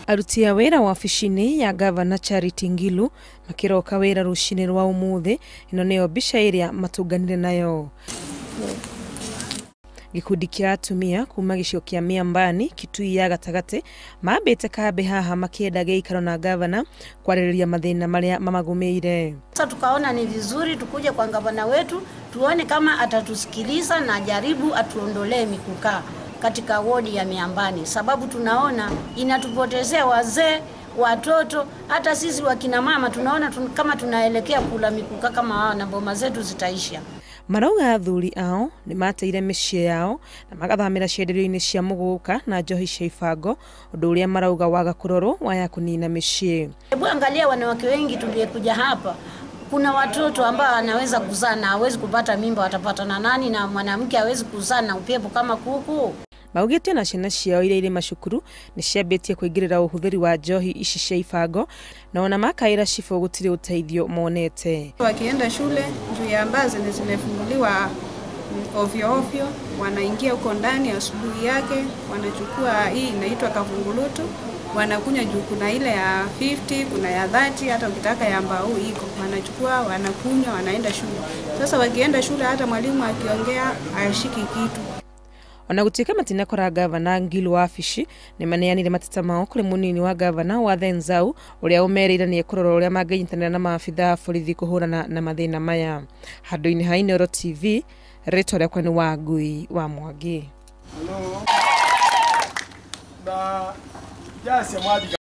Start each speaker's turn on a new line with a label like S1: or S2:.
S1: Aruti a wĩra wabici-inĩ ya gavana Charity Ngilu makĩroka wĩra rũcinĩ rwa ũmũthĩ. Ĩno nĩyo mbica ĩrĩa matũnganire nayo. Gĩkundi kĩa atumia kuma gĩcigo kĩa Miambani, Kitui ya gatagatĩ, mambĩte kambĩ haha makĩenda gĩikaro na gavana kwarĩrĩria mathĩna marĩa mamagũmĩire.
S2: Sasa tukaona ni vizuri tukuje kwa gavana wetu tuone kama atatusikiliza na jaribu atuondolee mikukaa katika wodi ya Miambani, sababu tunaona inatupotezea wazee, watoto, hata sisi wakina mama tunaona kama tunaelekea kula mikukaa kama hawa na boma zetu zitaisha.
S1: Marauga athuri ao nĩ mateire mĩciĩ yao na magathamĩra cienderio-inĩ cia mũgũka na njohi cia ibango, ũndũ ũrĩa marauga waga kũrorwo waya kũnina mĩciĩ.
S2: Hebu angalia wanawake wengi tuliyekuja hapa, kuna watoto ambao wanaweza kuzaa na hawezi kupata mimba, watapata na nani? Na mwanamke hawezi kuzaa na upepo kama kuku.
S1: Maugĩte na ciana ciao iria irĩ macukuru nĩ ciambĩtie kũingĩrĩra ũhũthĩri wa njohi ici cia ibango, na ona makaĩra cibũ gũtirĩ ũteithio monete.
S3: Wakienda shule juu ya ambazo zenye zimefunguliwa ovyo ovyo, wanaingia huko ndani asubuhi yake, wanachukua hii inaitwa kavungulutu, wanakunywa juu kuna ile ya 50, kuna ya 30, hata ukitaka ya mbao iko, wanachukua wanakunywa, wanaenda shule. Sasa wakienda shule hata mwalimu akiongea ashiki kitu.
S1: Ona gũtuĩka matinakora gavana Ngilu wabici nĩ maneanire mateta mao kũrĩ mũnini wa gavana Wathe Nzau ũrĩa ũmerĩire nĩ ekũrora ũrĩa mangĩnyitanĩra na maabitha a borithi kũhũrana na mathĩna maya. Handũ-inĩ ha Inooro TV, rĩtwa rĩakwa nĩ Wangui wa Mwangi.
S4: Na